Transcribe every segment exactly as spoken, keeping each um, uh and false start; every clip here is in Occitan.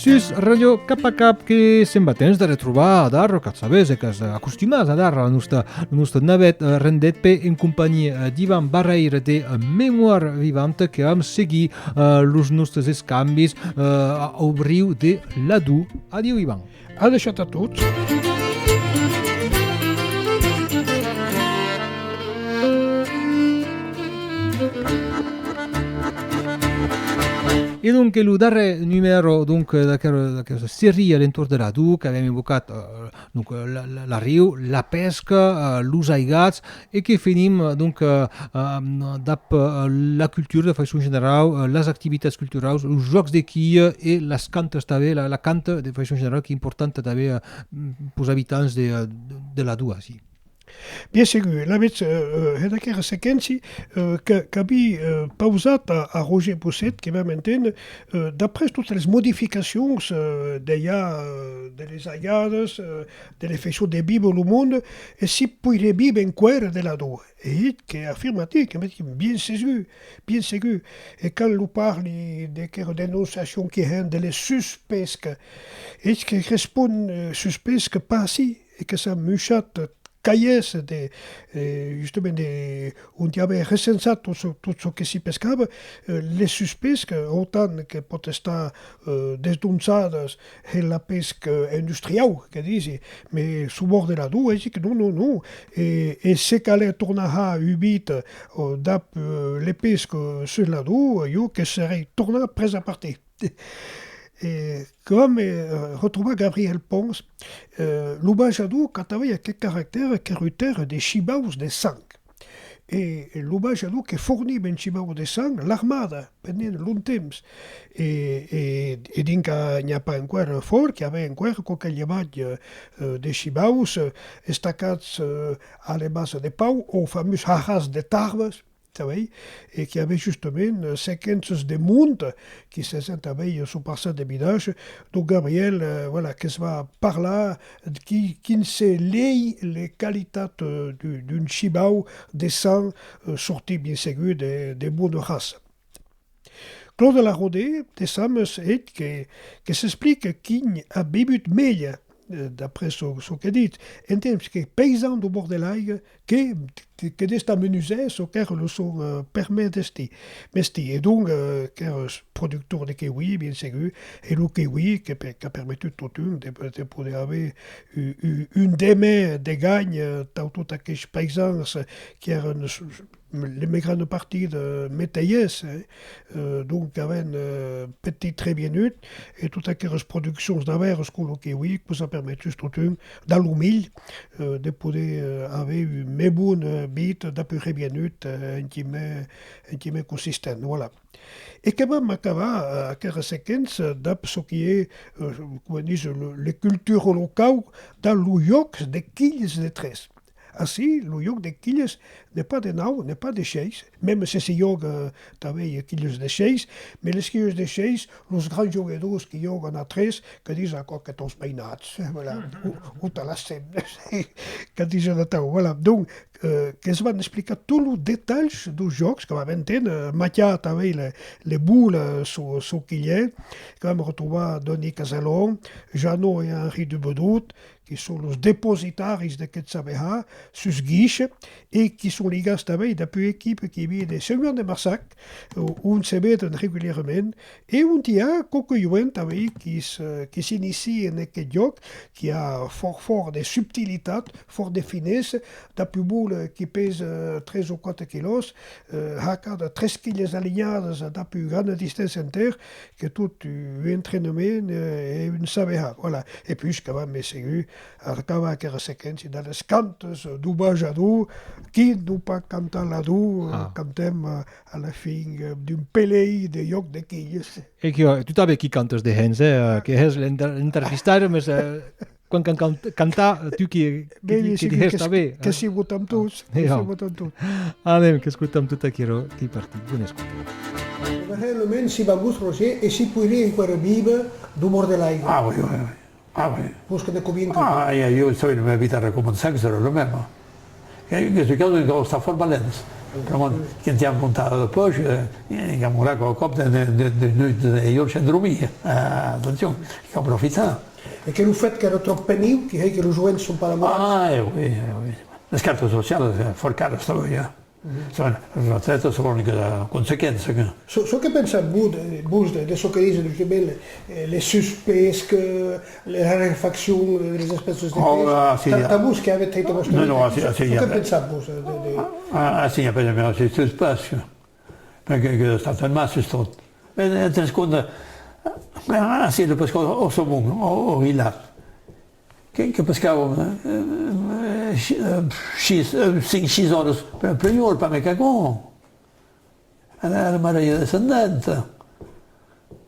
Sus Ràdio Cap a Cap, que sembla temps de retrobar Adara, qu'at sabes, e qu'as acostumats Adara, la nosta, la nosta naveta, eh, rendetz-pe en companhia, eh, d'Ivan Barreira de, eh, Mémoire Vivante, que vam seguir, eh, los nostres escambis, eh, au briu de l'Ador. Adiu, Ivan. Adishatz a tots. E donc, lo darrèr numèro, donc, d'aquera, d'aquera seria a l'entorn de l'Ador, qu'avèm evocat, eh, donc, eh, la, la, l'arriu, la pesca, eh, los aigats, e que finim, eh, donc, eh, eh, dab, eh, la cultura de faiçon generau, eh, las activitats culturaus, los jòcs de quilha e las cantas tanben, la, la canta de faiçon generau, qu'ei importanta tanben, eh, pels abitants de, eh, de, de l'Ador, ací. Bien segur, lavetz, eh, eh, hèt aquera sequéncia, eh, que, qu'aví, eh, pausat a, a Roger Pousset, que vam enténer, eh, d'après totes les modificacions, eh, de ja, eh, de les aigadas, eh, de les faiçons de víver lo monde, e si poiriá víver enqüèra de l'Ador. E eth que afirma, que me ditz, bien segur, bien segur. E quand lo parli d'aquera denonciacion qui hèn de les suspescas, eth que respond, eh, suspesca pas ací, e que s'a muchat cahièrs de, eh, justament de, ont i avè recensat tot çò, tot çò que s'i pescava, eh, les suspescas, autant que pòt estar, eh, desdonçadas en la pesca industriau, que disi, mes suu bòrd de l'Ador, e disi que non, non, non, e, e se calè tornar har un vide, eh, dab, eh, les pescas sus l'Ador, jo que serèi tornar pres a partir. E que vam, eh, retrobar Gabriel Pons, eh, lo bajador qu'a tanben aqueth caractèr qu'èra un tèrra de shivaus de sang. E lo bajador que forniva en shivau de sang l'armada pendent longtemps. E, e, e dinca n'i a pas enqüèra fòrt, qu'i avè enqüèra quauque lhevatge, eh, de shivaus, eh, estacats, eh, a le basa de Pau, au famós haràs de Tarbas, sabèi, e qu'i avè justament, eh, sequéncias de monde qui se sent tanben, eh, suu parçan de vilatge, dont Gabriel, eh, voilà, que's va parlar, qui, quin se lei le qualitat, eh, d'un, d'un shivau de sang, eh, sortit, bien segur, de, de bona raça. Claude Laraudet, de Sames, eth que, que s'explica quin a vivut melhor, eh, d'après çò, çò que ditz, en temps que paisan deu bòrd de l'aiga, que, que, que d'estar menusèr, çò qu'èra lo son, eh, permèr destí, mestí. E donc, eh, qu'èra productor de kiwi, bien segur, e lo kiwi que pe-, qu'a permetut totun de, de poder aver u-, u-, un demen de ganha, eh, tà tots aqueths paisans qui èran su-, le mei gran partida meteièrs, eh, eh, donc avèn, eh, petit revienut, e totas aqueras produccions navèras coma lo kiwi, que'us a permetut totun, dab lo milh, eh, de poder, eh, aver un mei bon, eh, vide dab un revienut, eh, un quimè, un quimè consistent, voilà. E que vam acabar, eh, aquera sequéncia dab çò qui ei, eh, coma dise, le, le cultura locau, dab lo jòc de quilhas de tres. Ací, lo jòc de quilhas n'ei pas de nau, n'ei pas de sheis, mème se se jòga tanben a quilhas de sheis, mes les quilhas de sheis, los grans jogadors qui jògan a tres, que disen aquò que t'aus mainats, voilà, o, o te lassem, que disen atau, voilà. Donc, eh, que's van explicar tots los detalhs deus jòcs, que vam enténer, eh, macar tanben le, le bola suu, suu quilhèr, que vam retrobar Denis Casalon, Jeannot e Henri Dubedot, qui son los depositaris d'aqueth saber har, sus guiche, e qui son ligats tanben dab ua equipa qui vien de Sent Joan de Marsac, o-, ont se veden regulierament, e ont i a quauque joen tanben qui s-, qui s'inician en aqueth jòc, qui a fòrt, fòrt de subtilitat, fòrt de finessa, dab un bola qui pesa tres o quate quilòs, eh, hacar de tres quilhas alinhadas dab ua grana distància enter, que tot un entrenament, eh, e un saber har, voilà. E puish que vam, ben segur, acabar aquera sequéncia dab les cantas deu bajador, qui non pas cantar l'Ador, eh, cantèm, eh, a la fin, eh, d'un pelei de jòc de quilhas. E que, eh, tu tanben qui cantas dehens, eh, que hès l'enter-, l'entervistaire, mes, eh, quan can-, can-, cantar, tu qui, qui, qui dihès tanben, que s'i votam tots, que s'i votam tots. Anem, qu'escotam tot aquerò, qu'ei partit. Bona escota. Realment, si va gust, Roger, e si poiriá enqüèra víver deu bòrd de l'aiga. Ah, oui, oui, oui. Ah, oui. Vos que ne convinc. Ah, e jo, sabi, la meva vita a recomençar, que serà lo mème. E qu'ei un cas que cau estar fòrt valents. Pr'amor, quand i a montada de pòsca, eh, i a morat quauque còp de, de, de, de nuit, de jorn sens dormir. Eh, atencion, i cau profitar. E que lo fèt qu'èra tròp peniu, que hèi que los joens son pas enamorats? Ah, eh, oui, eh, oui. Las cartas socialas, eh, fòrt caras tanben, eh. Son, las retraitas son l'unica consequéncia, que... Çò, çò que pensatz vos de, vos de, de çò que disen justament, eh, les suspesques, la rarefaccion de, de las espècias de pes. Oh, ah, si, tà, tà vos que avètz hèit vòstra... Non, non, ah, si, ah, si, çò que pensatz vos de, de... Ah, ah, si, i a pas jamai de suspesques. Perque que estat en mas, sustot. En, en tres compte, ah, si, lo pescador au saumon, au, au hilat. Que, que pescava, eh, eh, si-, eh, sis, eh, cinc, sis oras per, per jorn, pas mai qu'aquò. Èra, èra marèja descendenta.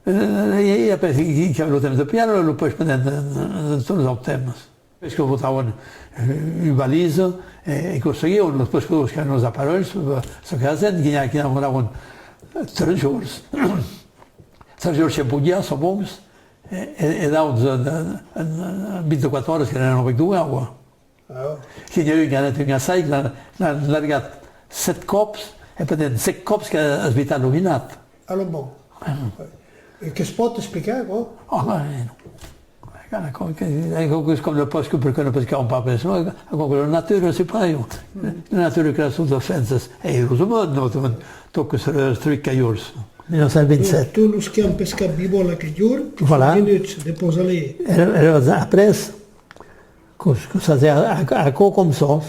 Eh, eh, e, e après, qui, qui, qui aviá lo temps de piar, lo pes pendent de, de, de tots los temps. Perque botavan, eh, ua balisa, e, e que seguian los pescadors qu'avèn los aparelhs, eh, çò que hasián, que, que demoravan tres jorns. Tres jorns se podiá, son bons, e, e, e d'autres, en, en, en vint-e-quatre oras, qu'èran au bec d'ua aigua. Ah. Que n'i a un qu'anèt un assaic, l'a, l'a largat sèt còps, e pendent sèt còps qu'a esvitat lo hilat. A lo bon. Ah. E que's pòt explicar, aquò? Ah, ben, non. Aquò, aquò, aquò qu'es com lo pòsca, perqué ne pescavan pas pes, non? Aquò que la natura, sai pas jo. La natura crea sos defensas, e urosament, non? Tot, tot que se destruís qu'a jorns. Mil nòu cents vint-e-sèt. Tots los qui an pescat vivòl aquel jorn, voilà, son venuts de Posalé. Èra, èra après, que, que s'hasiá a, a, aquò com çò.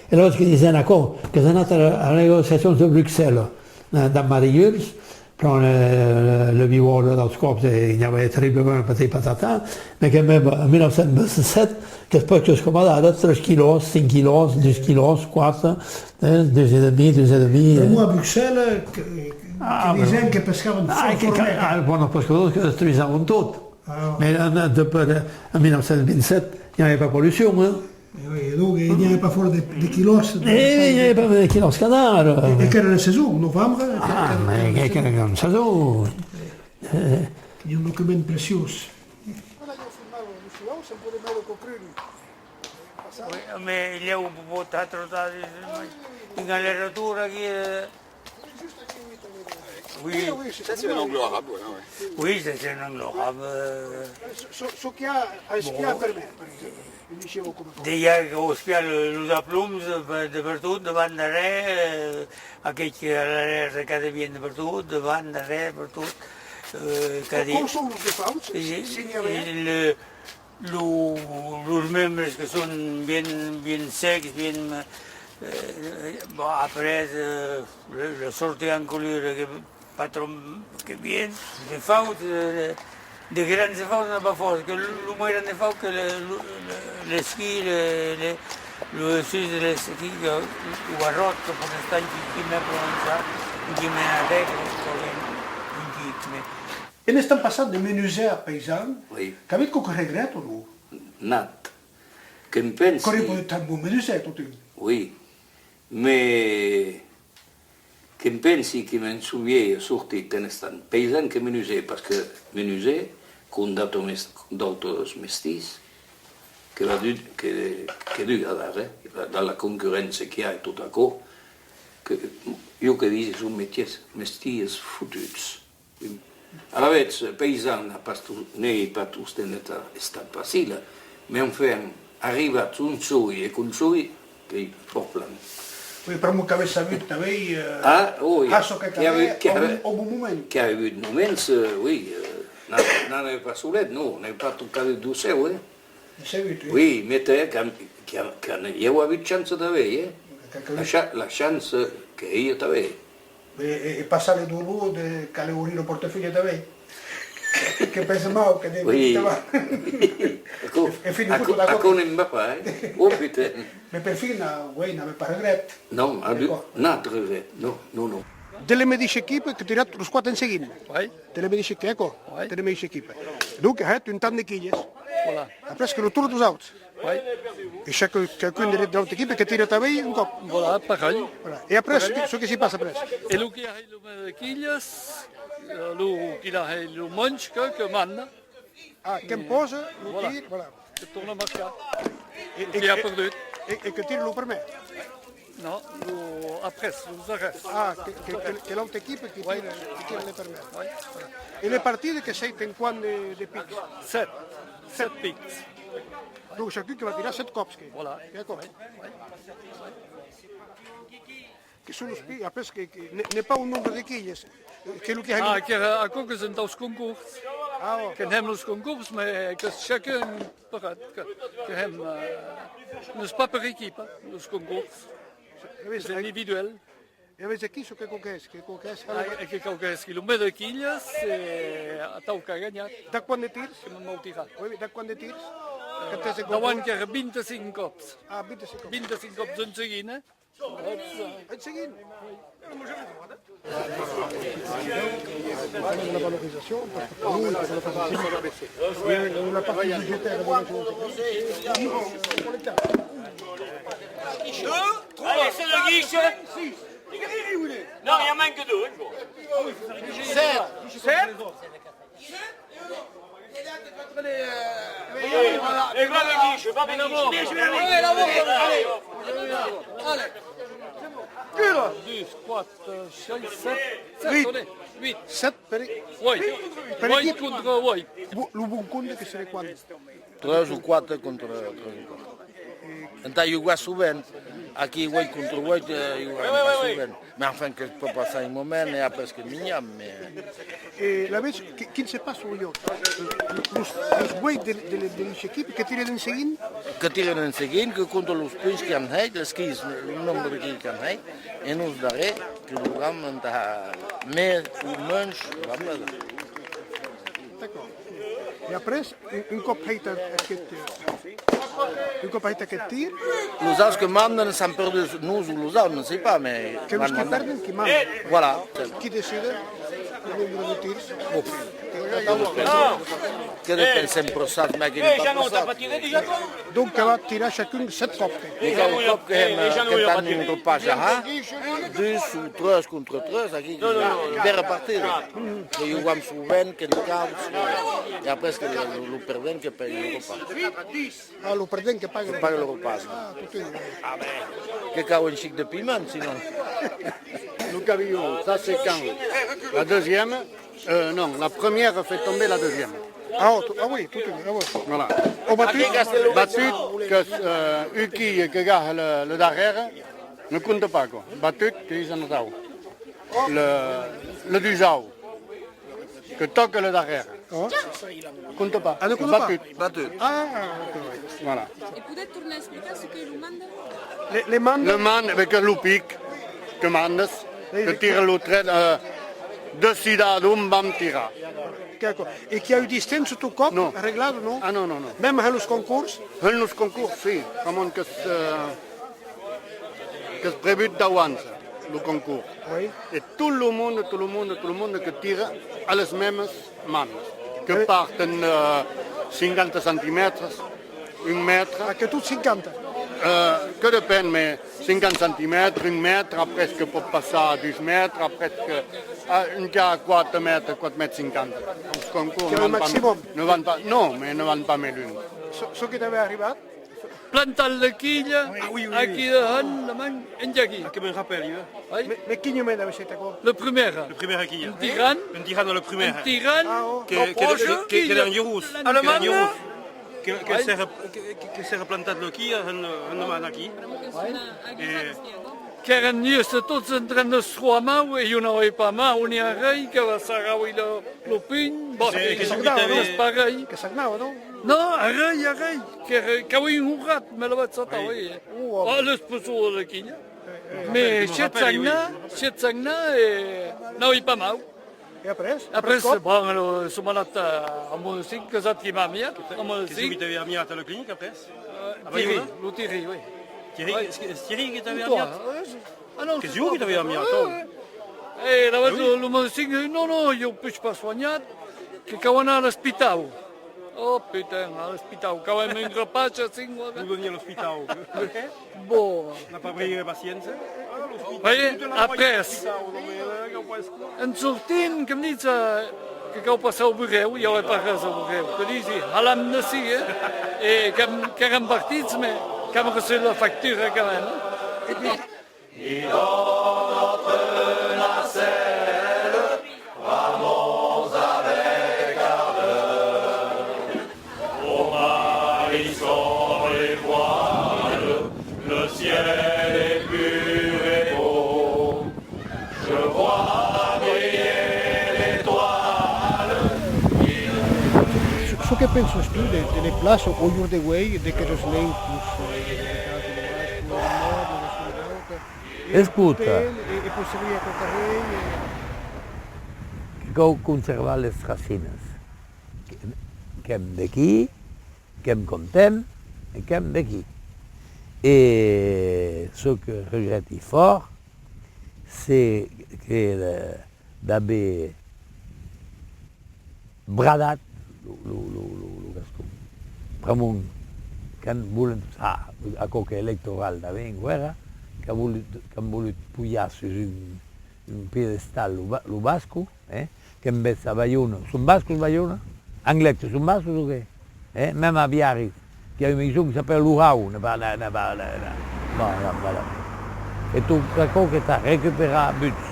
E lors que disen aquò, qu'es anat a, a las negociacions de Bruxelles, eh, damb Marius, pr'amor, eh, le vivòl daus còps, eh, i n'avè terriblament, patati patata, mès quand même, en mil nòu cents vint-e-sèt, qu'es pas qu'es coma d'ara, tres quilòs, cinc quilòs, dus quilòs, quatre, eh, dus e demi, dus e demi, eh. Pr'amor a Bruxelles, que, que disen que pescavan fòrt, fòrt ben. Ah, bon, los pescadors que destruisavan tot. Ah. Mès en, en, de, per, en mil nòu cents vint-e-sèt, i n'avè pas pollucion, eh? E oui, e donc, i n'avè pas fòrt de, de quilòs. E i n'avè pas de quilòs cada ara. E, e qu'èra la sason, novembre? Ah, mès qu'èra, qu'èra una sason. Eh. Qu'ei un document preciós. Oui, mès lhèu vos pòt atrotar, un aller-retour aquí, eh. Oui. Ça, c'est un angle arabe, voilà, ouais. Oui, ça, c'est un angle arabe, euh. Çò, çò, çò qu'i a a espiar per me, per exemple, lo disiáu coma aquò. Dejà que cau espiar lo, los aplombs, eh, de pertot, davant, darrèr, eh, aquelhs que a l'arrèr recadevien de pertot, davant, darrèr, pertot, eh, qu'a dit. Com son los defauts, se n'i avè? Lo, los membres que son bien, bien secs, bien, eh, bon, après, eh, le, le sortir en colure que pas tròp, que bien, defaut, eh, de grans defaut n'a pas fòrt, que lo, lo mai gran defaut que le, lo, le, l'esquí, le, le, lo dessús de l'esquí, que, lo barròt, que per l'instant, qui, qui m'a provençat, qui m'a arrègle, qui, qui, En estant passat de menuser a paisan, oui, qu'avètz quauque regret o non? Nat. Que'm pensi. Qu'auriá pogut tan bon menuser, totun. Oui. Mès que'm pensi que me'n soviei, ai sortit en estant paisan que menuser, parce que menuser, com d'autres mes-, d'autres mestièrs, que va du-, que, que dura adara, eh? Dab la concurréncia qu'i a e tot aquò, que, jo que disi, son mestièrs, mestièrs fotuts. Alavetz, paisan, a pas to-, n'ei pas tostemp estat, estat facile, mès enfin, arribat on soi e com soi, qu'ei fòrt plan. Oui, pr'amor qu'avètz sabut tanben, eh, ah, oui, har çò que calè au, au bon moment. Qu'i a avut moments, eh, oui, eh, n'anèvi pas solet, non, n'èi pas tot cadut deu cèu, eh. Sabut, oui. Oui, mès te, quand, quand, quand i a avut chança tanben, eh. La cha-, la chança qu'ei tanben. E, e, e passar le dolor de caler obrir lo pòrtafulh tanben. Que pesa mau, que de... Oui. Aquò, e, e fin de compte, aquò, aquò ne'n va pas, eh? Oh, putain. Mès per fin, ah, oui, n'avètz pas regret. Non, a, nat regret, non, non, non. De la medisha equipa que tiratz los quate en seguida. Oui. De la medisha equipa, aquò? Oui. De la medisha equipa. Donc, hètz un tant de quilhas. Voilà. Après, que lo torn deus auts. Oui. E chaque, quauqu'un de, de l'autra equipa que tira tanben un còp. Voilà, parelh. Voilà. E après, çò que, çò que s'i passa après? E lo qui a hèit lo mei de quilhas, eh, lo qui l'a hèit lo manca, que, que manda. Ah, que'm pòsa lo tir, voilà. Que torna marcar. E, lo qui a perdut. E, e que tira lo prumèr. Non, lo, après, los darrèrs. Ah, que, que, que, que l'autra equipa que tira, que tira le permèr. Oui. E le partit que s'ei en quant de, de pics? Sèt. Sèt pics. Donc chacun que va tirar sèt còps, que. Voilà. D'acòrd. Oui, oui. Que son los pics, après, que, que ne, ne pas un nombre de quilhas. Que lo que... Ah, que, aquò qu'es entaus concors. Ah, ò. Que n'èm los concors, mais que chacun, per, que, que hèm, euh, n'es pas per equipa, los concors. Es individuel. E avètz aquí çò que quauqu'ès, que quauqu'ès... Ah, e que quauqu'ès qui lo met de quilhas, e atau qu'a ganhat. Dab quant de tirs? Que me'n vau tirar. Oui, oui, dab quant de tirs? Euh, davant qu'èra vint-e-cinc còps. Ah, vint-e-cinc còps. Vint-e-cinc còps en seguint, eh? En seguint? La valorisation, parce que pour nous, il faut que la fasse aussi. Et la partie budgétaire de la... Allez, c'est le guichet. Non, il en manque deux, hein, bon. Sept. Sept. Et voilà le guichet, va venir. Allez, allez. Allez. Deux, quatre, six, sept. Sept, on est huit. Sept per... Oui. Per equipa. Huit contra huit. Lo bon compte que seré quant? Tres o quatre contra tres o quatre. Entà jogar sovent, aquí uèit contra uèit, eh, jogam pas sovent. Mais enfin, que pòt passar un moment e après que minjam, mais... E lavetz, qui, quin se passa au jòc? Los, los uèit de, de, de l'equipa que tiren en seguint? Que tiren en seguint, que comptan los punts qu'an hèit, les quilhas, lo nombre de quilhas qu'an hèit, e nos darrèr que jogam entà mei o mensh, jogam. D'acòrd. E après, un, un còp hèit aqueth, un còp hèit aqueth tir? Los auts que mandan s'an perdut, nos o los auts, non sai pas, mais... Que los que pèrden, qui mandan. Voilà. Qui decide lo nombre de tirs? Uf. Que depend, sempre sap, mès que n'ai pas pensat. Donc que va tirar chacun sèt còps. E cada còp que hèm, eh, qu'entà un repàs, ah, dus o tres contra tres, aquí, que i a bèra partida. Que jogam sovent, qu'en cau, e après que lo, lo perdent que paga lo repàs. Ah, lo perdent que paga lo repàs. Ah, totun. Que cau un chic de piment, sinon. Lo qu'aviam, ça c'est quand la deuxième, euh, non, la première fait tomber la deuxième. Ah, ò, ah oui, totun, ah oui. Voilà. Au batut? Batut, que, euh, un quilha que gaha le, le darrèr, ne compta pas, quoi. Batut, que disen atau. Le, le dusau. Que tòca le darrèr. Compta pas. Ah, ne compta pas. Batut. Batut. Ah, ok, oui. Voilà. E podètz tornar explicar çò qu'ei lo manda? Le, le manda? Le manda, ben, qu'es lo pic que mandas, que tira lo tret, eh, decidar d'on vam tirar. D'acòrd. E qu'i a un distens tot còp arreglada, non? Ah, non, non, non. Mèma en los concors? En los concors, si. Pr'amor qu'es, eh, qu'es prevut d'auança, lo concors. Oui. E tot lo monde, tot lo monde, tot lo monde que tira a les mèmas mans, que parten, eh, cinquanta centimètres, un mètre. Ah, que tot cinquanta? Eh, que depend, mès cinquanta centimètres, un mètre, après que pòt passar a dus mètres, après que, ah, un qu'a quatre mètres, quatre mètres cinquanta. Los concors ne van pas, ne van pas, non, mès ne van pas mei lunh. Çò, çò que t'avè arribat? Plantat la quilha, ah, oui, oui, oui, aquí dehant, la man, en aquí. Ah, que me'n rapèli, eh. Oui. Mès, mès quin moment avètz hèit aquò? Le prumèr. Le prumèr aquí, eh. En tirant. En tirant le prumèr. En tirant. Ah, ò. Que, que, que, que, que l'an jorós. A la man. Que, que s'èra, que, que, que s'èra plantat la quilha, en, en la man aquí. Oui. E Qu'èran juste tots en tren de stroar mau e jo n'avèi pas mau ni arrei, que va sarravi lo, lo punh. Bon, que, que, que sagnava, non? Es parelh. Que sagnava, non? Non, arrei, arrei. Que, qu'avèi un horat, me la vaig satar, oui. Oh, l'espessor de quilha. Mès sièt sagnar, sièt sagnar e n'avèi pas mau. E après? Après, bon, lo, som anat a, a Modesin, qu'es ath qui m'a amiat, a Modesin. Qu'es qui t'avè amiat a la clinica, après? Euh, Thierry, lo Thierry, oui. Thierry, oui. Es, es Thierry qui t'avè amiat? Ah non, qu'es jo qui t'avè amiat, oui, oui. E lavetz lo, lo Modesin, non, non, jo puish pas soanhat, que cau anar a l'espitau. Oh, putain, a l'espitau, cau hèr un grapatge, cinc o... Vos venir a l'espitau. Bon. N'a pas pres paciéncia. Après, en sortint, que me ditz, eh, que cau passar au burèu, i avè pas res au burèu. Que disi, halam d'ací, eh? E qu'èm, qu'èram partits, mès qu'am recebut la factura quand même, eh? Et dans notre nacelle, ramons avec ardeur. Au matin sont les voiles, le ciel est pur et beau. Je vois briller l'étoile qui... Çò que pensas tu de, de la plaça au jorn de uèi d'aquestas lengas, eh, Escota. E, e poi servir a quauquarren, e... Que cau conservar les racinas. Que, qu'èm d'aquí, qu'èm content e qu'èm d'aquí. E çò que regrèti fòrt, c'est que, eh, d'aver bradat lo, lo, lo, lo, lo gascon. Pr'amor, quand volent, ah, aquò qu'ei electoral tanben, enqüèra, qu'an volut, qu'an volut pujar sus un, un piedestal lo ba-, lo basco, eh? Qu'èm vèsts a Baiona, son bascos Baiona? Anglècs, son bascos o qué? Eh? Mèma a Biarritz, qu'i a una maison qui s'apèla Lo Hau, ne pas, ne, ne pas, ne, ne, non, non, voilà. E tot aquò que tà recuperar buts.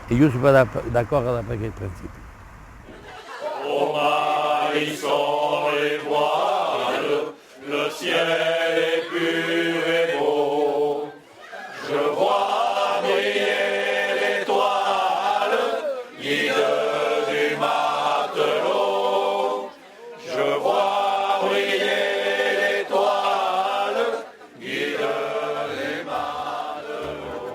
E jo soi pas d'ac-, d'acòrd dab aqueth principi. Au matin sont les voiles, le ciel est pur et beau. Je vois briller l'étoile, guide du matelot. Je vois briller l'étoile, guide du matelot.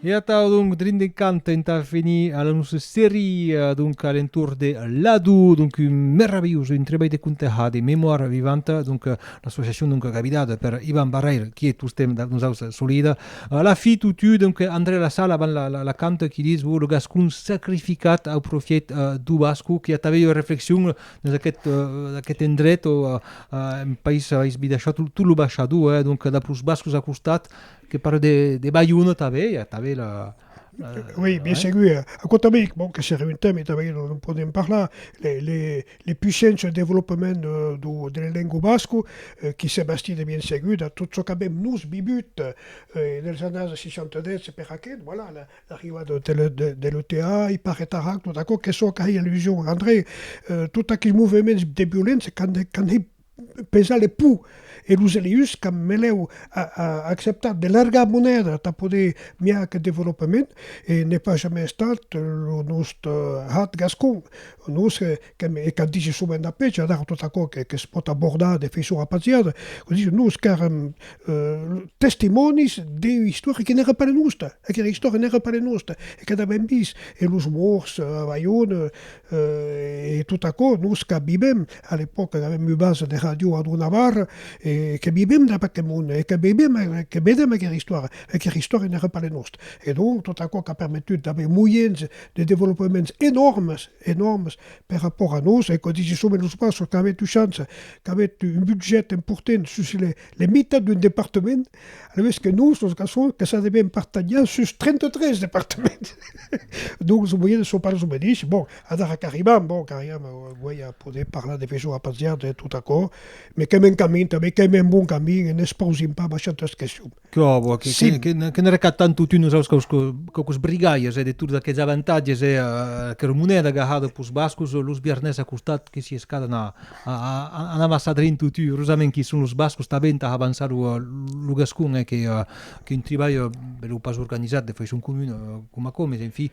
E atau, donc, drin de cant entà finir a la nosta seria, donc, a l'entorn de l'Ador, donc, un meravilhós, un trebalh de conte, de mémoire vivante, donc, euh, l'associacion, donc, capidada per Ivan Barrèira, qui ei tostemps dab nosauts solide. Euh, a la fin, totun, donc, André Lassalle, avant la, la, la canta, qui ditz, bon, lo gascon sacrificat au profièit, euh, deu basco, qu'i a tanben ua reflexion dens aqueth, euh, aqueth endret, o, euh, euh, un país, euh, avètz vist aciò, tot, tot lo Baishador, eh, donc, dab los bascos a costat, que parla de, de Baiona tanben, i a tanben la, la... Oui, bien segur. Aquò tanben, bon, que serà un tèma, e tanben non, non podem parlar, les, les, les puissances de desvolopament de, de, de la lenga basca, euh, qui se bastida bien segur dab tot çò qu'avem nos vivut, euh, en les annadas seishanta-dètz e per aqueth, voilà, la, l'arribada de le, de, de l'O T A, i paraît ara, tot aquò que çò qu'a hèit allusion André, euh, tot aqueths movements de violéncia qu'an, qu'an hèit pesar le pòu, e los eleus qu'an melèu a, a, acceptat de largar moneda tà poder miar aqueth desvolopament, e n'ei pas jamei estat lo noste hat gascon. Nos, eh, qu'èm, e qu'ac disi sovent dab eths, adara tot aquò que, que's pòt abordar de faiçon apaziada, o disi, nos qu'èrem, eh, testimònis d'ua istòria que n'èra pas la nosta, aquera istòria n'èra pas la nosta, e qu'avem vist, e los mòrts, eh, a Baiona, eh, e tot aquò, nos qu'ac vivem, a l'epòca qu'avem un basa de ràdio a Ador Navarra, e que vivem dab aqueth monde, e que vivem, eh, que vedem aquera istòria, aquera istòria n'èra pas la nosta. E donc, tot aquò qu'a permetut d'aver moiens de desvolopaments enòrmes, enòrmes per rapòrt a nos, e quò disi sovent los Bascos, qu'avetz ua chança, qu'avetz un budget important sus le, le mitat d'un departament, alavetz que nos, los Gascons, que s'avem partatjat sus trenta-tres departaments. Donc, los moiens son pas los medishes. Bon, adara qu'arribam, bon, qu'arribam, euh, uèi a poder parlar de faiçon apaziada de tot aquò, mes qu'èm en camin tanben, qu'èm en bon camin, e n'expausim pas bastantas questions. Que, oh, bon, que, que, que, que n'arrecaptam totun nosaus quauques, quauques brigalhas, eh, de tots aqueths avantatges, eh, eh, aquera moneda gahada peus Bascos, los Biarnés a costat, que s'i escadan a, a, a, a amassar drin totun. Urosament que son los Bascos tanben tà avançar lo, lo gascon, eh, que, eh, qu'un tribalh, eh, benleu pas organizat de faiçon comuna, eh, coma aquò, mes, enfin,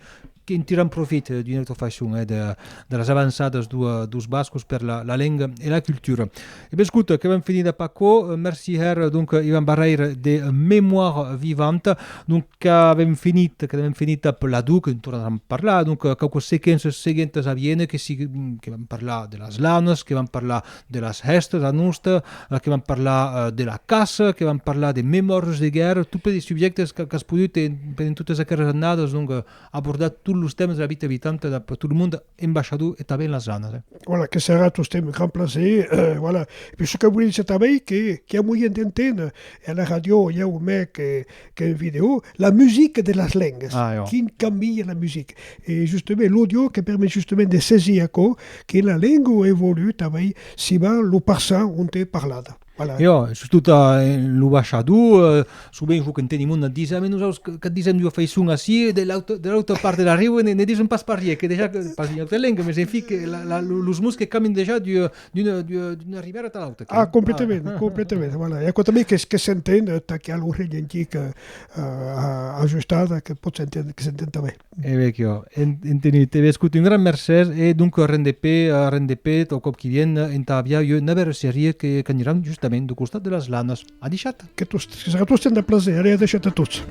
que'n tiran profit, eh, d'ua autra faiçon, eh, de, de las avançadas deu, deus Bascos per la, la lenga e la cultura. E ben, escota, que vam finir dab aquò. Eh, merci hèra, donc, eh, Ivan Barrèira de, eh, Mémoire Vivante. Donc, qu'avem finit, qu'avem finit dab l'Ador, que ne tornaram parlar. Donc, eh, quauques sequenças seguentas a viéner, que si, que vam parlar de las lanas, que vam parlar de las hèstas a nosta, eh, que vam parlar, eh, de la caça, que vam parlar de memòrias de guèrra, tot plei de subjèctes que, qu'as podut, eh, pendent totas aqueras annadas, donc, eh, abordar tots los tèmas de la vita vitanta dab tot lo monde, en Baishador e tanben las lanas, eh. Voilà, que serà tostemps un grand plaser, euh, voilà. E puish çò que voliá díser tanben, que, qu'i a moian d'enténer, e a la ràdio, ieu mèc, que, qu'en vidèo, la musica de las lengas. Ah, jo. Quin cambi la musica. E justament, l'audio que permet justament de saisir aquò, que la lenga evolua tanben, s'i va lo passar onte parlada. Voilà. E ò, sustot, eh, en lo baishador, eh, sovent jo qu'enteni monde disent: "Ah, mas nosaus que, que disem d'ua faiçon ací, de l'auta, de l'auta part de la riba ne, ne disen pas parier, que dejà que pas d'ua auta lenga, mas enfin que la, la, lo- los mots que cambian dejà d'ua, d'una, d'ua, d'una ribèra a l'auta." Ah, completament, completament. Voilà. E aquò tanben que, que s'entend, eh, tà que a l'orelha antic, eh, a- ajustada, que pòt s'entendre, que s'entend tanben. E ben, que ò, en- entenut. E ben, escota, un gran mercés, e donc, rende pè, eh, rende pè, au còp qui vien, entà aviá ua navèra seria que, qu'aniram justament deu costat de las Lanas. Adishatz! Que tot, que serà tot un plaser. Allez, adishatz a tots.